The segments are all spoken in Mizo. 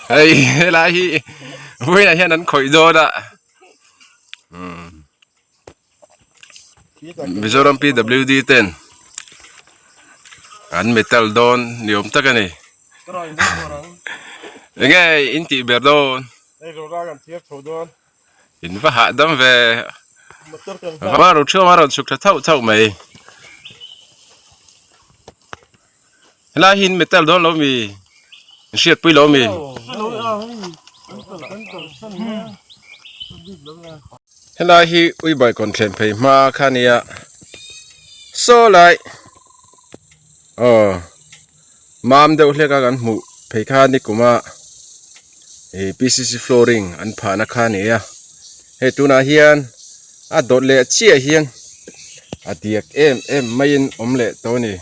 Hei helai hi vawiinah hian an khawih dawn a Mizoram PWD ten an metal dawn ni awm tak a ni enge in tih ber dawn in va hahdam ve va ro ṭhiau a rawn chhuk thla thauh thauh mai. Helai hi in metal dawn lo mi in hriatpui lo mi. Helai hi ui baikawn thlen phei hma kha nia saw lai aw mam deuh hlek a kan hmuh phei kha ni kuma ih PCC flooring an phahna kha a ni a hei tunah hian a dawt leh chiah hian a diak em em maiin awm leh tawh a ni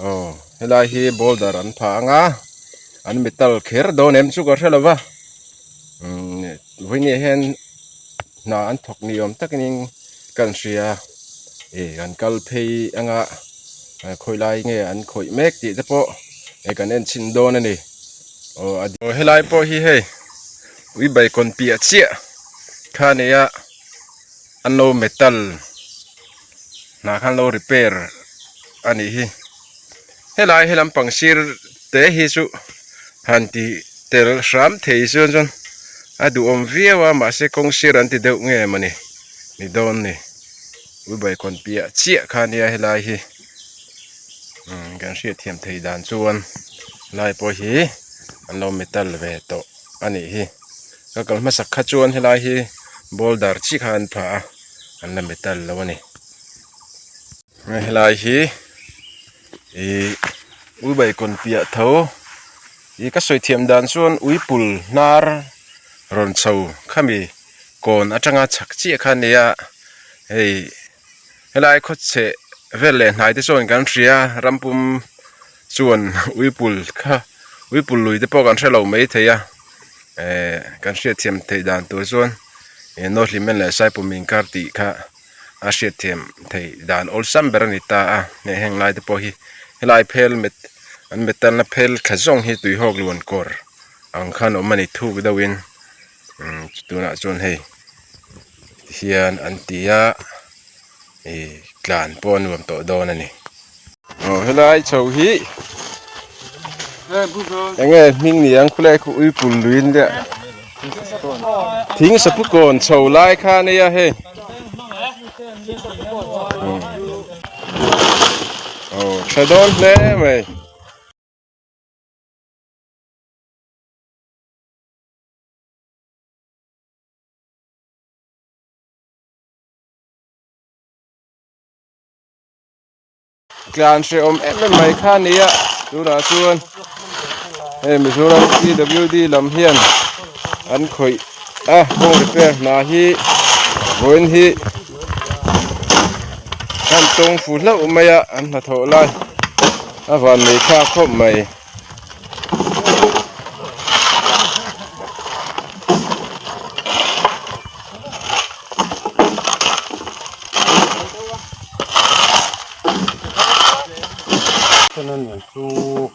aw helai hi boulder an phah ang a an metal kher dawn em chu ka hre lo va umm vawiin hian hna an thawk ni awm takin kan hria ih an kal phei anga khawi lai nge an khawih mek tih te pawh hei kan en chhin dawn a ni aw helai pawh hi hei ui baikawn piah chiah kha a ni a an lo metal hna khan lo repair a nih hi helai he lampang sir te hi chu han ti tel hram thei chuan chuan a duhawm viau a mahse kawng sir an ti deuh nge mawni ni dawn ni ui baikawn piah chiah kha ania helai hi umm kan hriatthiam theih dan chuan helai pawh hi an lo metal ve tawh a nih hi ka kal hmasak kha chuan helai hi boulder chi kha an phah a an la metal lo a ni helai hi ihh ui baikawn piah tho ih ka sawi thiam dan chuan ui pul hnar rawn chho khami kawn atanga chhak chiah kha a nia hei helai khawchheh vel leh hnai te chuan kan hria rampum chuan uipul kha uipul lui te pawh kan hre lo mai thei a ehh kan hriatthiam theih dan tur chuan ih Nawhlimen leh Saipum inkar tih kha a hriatthiam theih dan awlsam ber a ni ta a hei heng lai te pawh hi helai phel met an metal na phel thla zawng hi tuihawk luan kawr ang khan awm a ni thuk deuhin umm tunah chuan hei hian an ti a ih tlan pawh a nuam tawh dawn a ni. Aw helai chho hi enge hming ni ang khulai khu uipul lui in lia thing sapu kawn chho lai kha ania hei aw tha dawn hle mai. Tlan hrehawm em em mai kha a ni a tunah chuan hei Mizoram PWD lam hian an khawih a kawng repair hna hi vawiin hi an tawng fu hlauh mai a an hnathawh lai a van nei thlak khawp mai.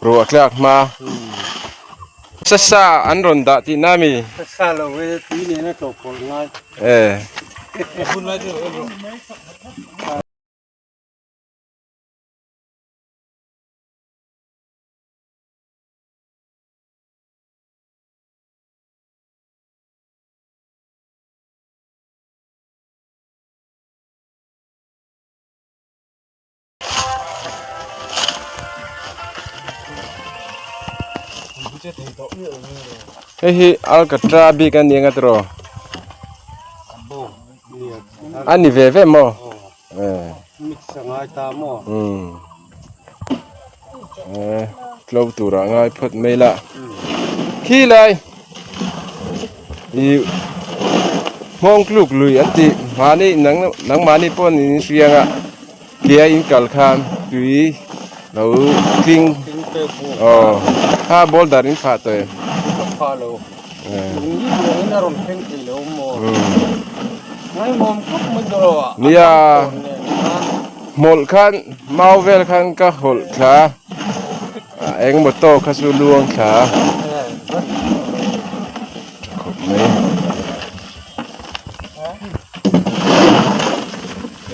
Ruah tlak hma sasa an rawn dah tih na mi sasa lo e tui nen a tlawh pawlh ngai e Hei hi alkatra bik a ni ang a tiraw a ni ve ve maw tlo tur ah ngai phawt mai la khi lai ih nghawng tluk lui an tih mahni nang nangmahni pawh niin hria ang a tia in kal khan tui lo tling aw kha boulder in phah tawh em. Nia hmawlh khan mau vel khan ka hawlh thla a eng motor kha chu luang thla. Tha khawp mai.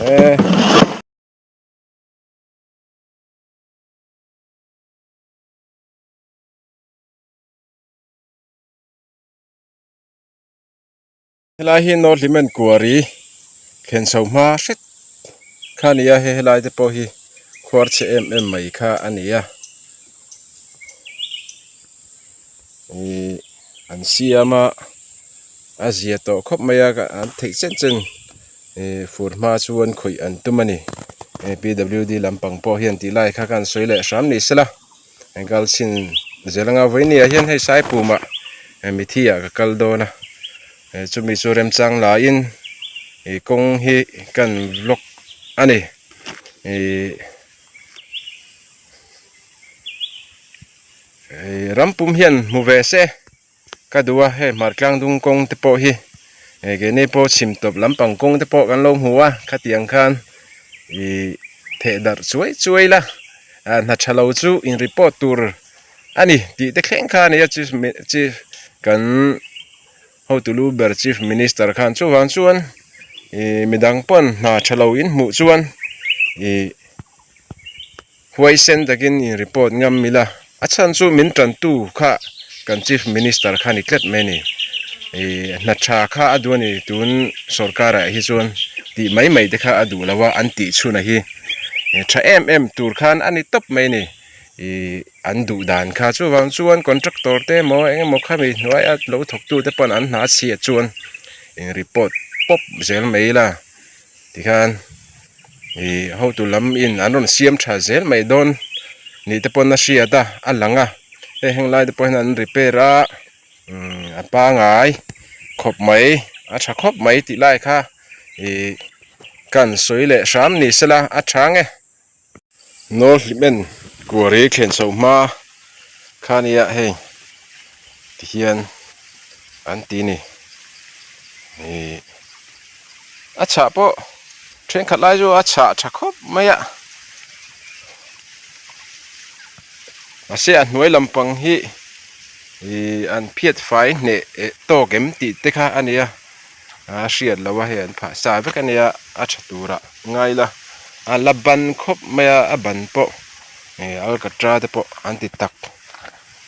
E. Helai hi North Hlimen Quarry thlen chho hma hret kha a ni a, hei helai te pawh hi khuar chhe em em mai kha a ni a, ihh an siam a a zia tawh khawp mai a an theih chen chen ihh fur hma chuan khawih an tum a ni P W D lampang pawh hian tih lai kha khan sawi leh hram ni sela. Engkal chin zel anga vawinia hian hei Saipumah mithi ah ka kal dawn a chumi chu remchang laiin ih kawng hi kan vlog a ni ih rampum hian hmu ve se. Ka duh a, hei hmar tlang dung kawng te pawh hi eh keini pawh chhim tawp lampang kawng te pawh kan lo hmu a, khatiang khan ih theh darh chuai chuai la, ah hna tha lo chu in report tur a ni tih te thleng kha a ni a chief chief kan hotu lu ber chief minister khan chuvang chuan ih midang pawn hna tha lo in hmuh chuan ih. Huaisen takin in report ngam ila, a chhan chu min tantu kha kan Chief Minister kha ni tlat mai a ni. Ih hna tha kha a duh a ni tun sorkar ah hi chuan tih mai mai te kha a duh lo a, an tih chhun a hi tha em em tur khan a ni tawp mai a ni. Ih an duh dan kha chuvang chuan contractor te emaw eng emaw khami hnuaia lo thawk tu te pawn an hna chhiat chuan in report pawp zel mai ila. Tikhian ih hotu lam in an rawn siam tha zel mai dawn nih te pawn a hriat a a lang a hei heng lai te pawh hian an repair a umm a pangai khawp mai a tha khawp mai tih lai kha ih kan sawi leh hram ni sela a tha ang e. Nawl hlimen kuari thlen chho hma kha nia hei tihian an ti ni ih a chhah pawh thenkhat lai chu a chhah tha khawp mai a mahse a hnuai lampang hi ih an phiat fai hneh eh tawk em tih te kha a ni a. A hriat loh a hei an phah sa vek a nia a tha turah ngai la a la ban khawp mai a a ban pawh ih alkatra te pawh an ti tak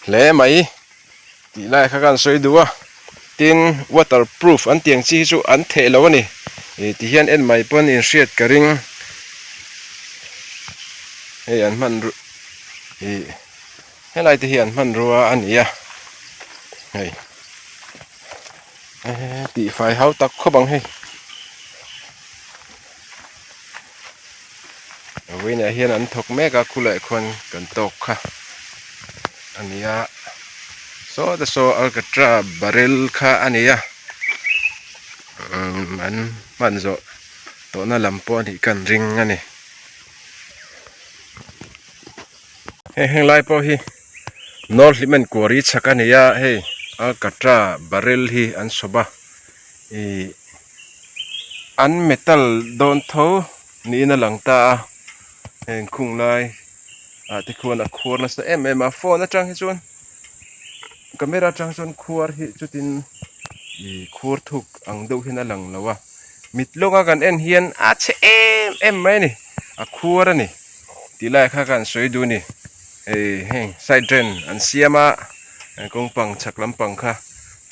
hle mai tih lai kha khan sawi duh a tin water proof an tih ang chi hi chu an theh lo a ni ih ti hian en mai pawn inhriat ka ring hei an hman ih helai te hi an hmanrua a ni a hei. Tih fai hau tak khawp ang hei. Vawiinah hian an thawk mek a khulaiah khuan kan tawk kha a ni a saw te saw alkatra barrel kha a ni a umm an hman zawh tawhna lam pawh a nih kan ring a ni. Heng heng lai pawh hi North Hlimen Quarry chhak a ni a, hei alkatra barrel hi an sawp a, ih an metal dawn tho niin a lang ta a, heng khung lai ah te khuan a khuar nasa em em a, phone atang hi chuan camera atang chuan khuar hi chutin ih khuar thuk ang deuh hian a lang lo a, mit lawnga kan en hian a chhe em em mai a ni, a khuar a ni. Tih lai kha khan sawi duh a ni hei heng side drain an siam a kawng pang chhak lampang kha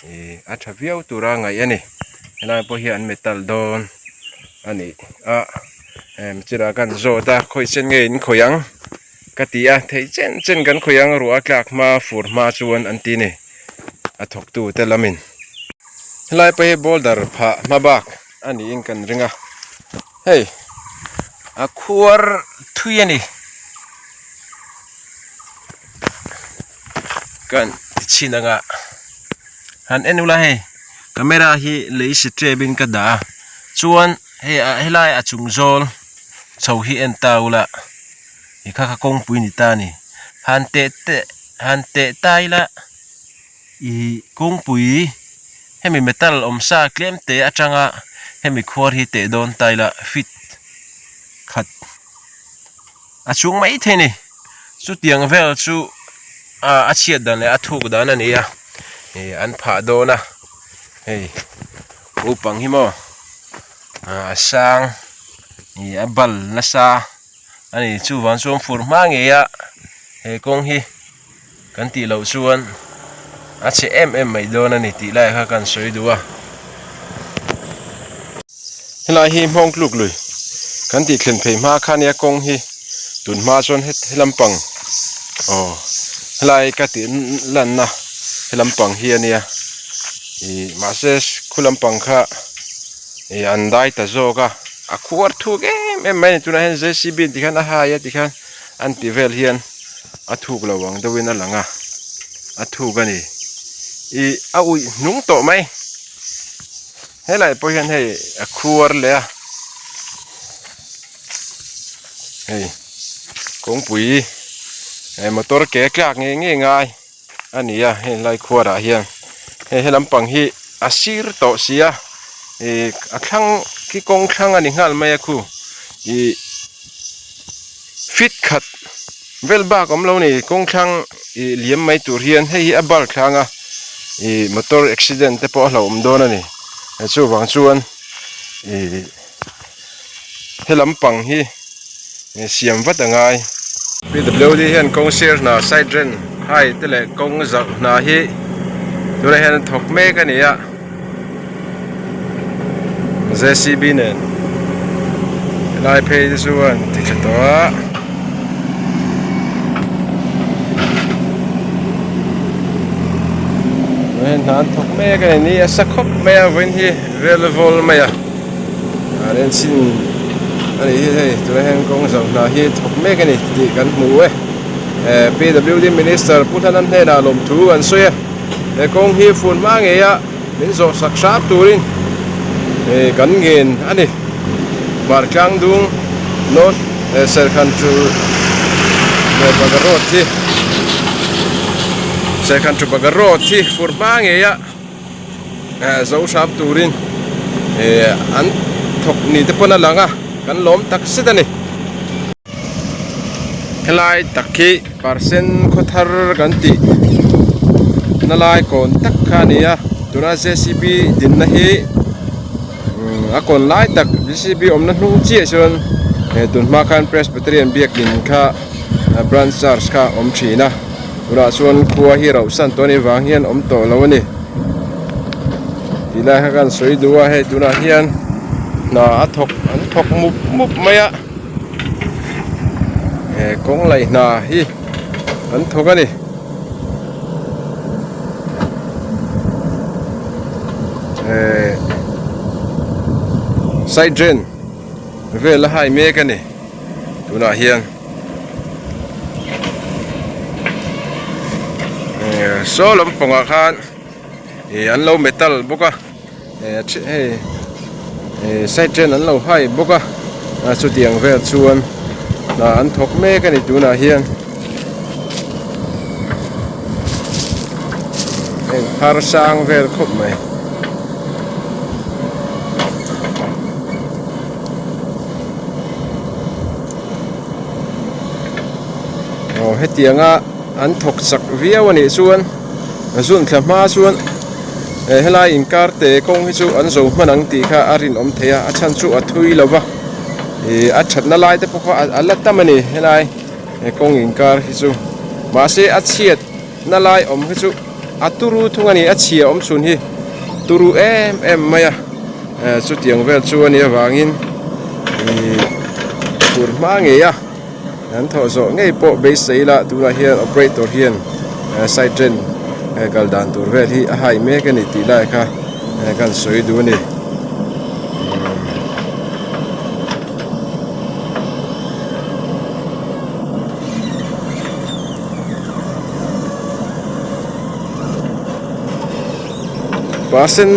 ih a tha viau tura ngaih a ni helai pawh hi an metal dawn a ni a heng chutah khan zawt a khawi chen nge in khawih ang ka ti a thei chen chen kan khawih ang ruah a tlak hma fur hma chuan an ti a ni a thawk tu te lamin helai pawh hi boulder phah hma bak a niin kan ring a. Hei a khuar thui a ni kan ti chhin ang a han en ula hei camera hi lei si tep in ka dah a chuan hei ah helai a chung zawl chho hi en ta ula ti kha kha kawngpui ni ta a ni han teh teh han teh ta ila Ih kawngpui hemi metal awm sa tlem te atanga hemi khuar hi teh dawn ta ila fit khat a chhung mai thei a ni chutiang vel chu a chhiat dan leh a thuk dan a ni a. Ih an phah dawn a hei naupang hi maw ah a sang ih a bal nasa a ni chuvang chuan fur hma ngei a he kawng hi kan tih loh chuan a chhe em em mai dawn a ni tih lai kha kan sawi duh a helai hi hmawng tluk lui kan tih thlen phei hma kha nia kawng hi tun hma chuan he lampang aw helai ka tih lanna he lampang hi a nia ih mahse khu lampang kha ih an dai ta zawk a a khuar thuk em em mai a ni tunah hian j c b tikhan a hai a tikhan an ti vel hian a thuk lo ang deuhin a lang a a thuk a ni ih a uih hnung tawh mai. Helai pawh hian hei a khuar leh a hei kawngpui eh motor ke tlak ngei ngei ngai a ni a heng lai khuar ah hian hei he lampang hi a sir tawh si a ih a thlang khi kawng thlang a ni nghal mai a khu ih fit khat vel bak awm lo a ni kawng thlang ih liam mai tur hian hei hi a bar thlang a ih motor accident te pawh a hlauhawm dawn a ni chuvang chuan ih he lampang hi siam vat a ngai. P W D hian kawng sir hna side ren hai te leh kawng zauh hna hi tunah hian an thawk mek a ni a J C B nen helai phei te chuan ti tha tawh a. Tunah hian hna an thawk mek a ni ni a sa khawp mai a vawiin hi vel vawl mai a a ren chin a nih hi hei tunah hian kawng zauh hna hi thawk mek a ni tih kan hmu e P W D minister Pu Hlana hnenah lawmthu an sawi a he kawng hi fun hma ngei a min zawh sak hram turin kan ngen a ni Hmartlang dung North Serkhan to Baga road hi Serkhan to Baga road hi fur hma ngei a zo hram turin an thawk ni te pawn a lang a kan lawm tak zet a ni. Helai tak hi percent khaw thar kan tih na lai kawn tak kha a ni a tuna j c b dinna hi a kawn lai tak j c b awmna hnung chiah chuan tun hma khan presbyterian biakin kha branch church kha a awm thin a tunah chuan khua hi rauhsan tawh a nih vang hian awm tawh lo a ni tih lai kha kan sawi duh a hei tunah hian hna a thawk an thawk mup mup mai a. He kawng laih hna hi an thawk a ni. Ehh side drain vel a hai mek a ni tunah hian ehh saw lampangah khan ih an lo metal bawk a. Hei side train an lo hai bawk a chutiang vel chuan hna an thawk mek a ni tunah hian heng phar sang vel khawp mai. Aw hetianga an thawk chak viau a nih chuan zun thla hma chuan. Helai inkar te kawng hi chu an zo hman ang tih kha a rinawm thei a, a chhan chu a thui lo va, ih a thatna lai te pawh kha a la tam a ni helai kawng inkar hi chu mahse a chhiat na lai awm hi chu a turu thung a ni a chhia awm chhun hi turu em em mai a chutiang vel chu a nih avangin ih tur hma ngei a an thawh zawh ngei pawh beisei ila tunah hian operator hian side drain kal dan tur vel hi a hai mek a ni tih lai kha kan sawi duh a ni. Pasen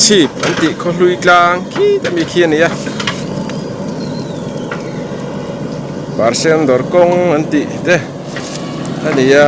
chhip an tih khaw hlui tlang khi ta mi khi a ni a Parsen dawr kawng an tih te a ni a.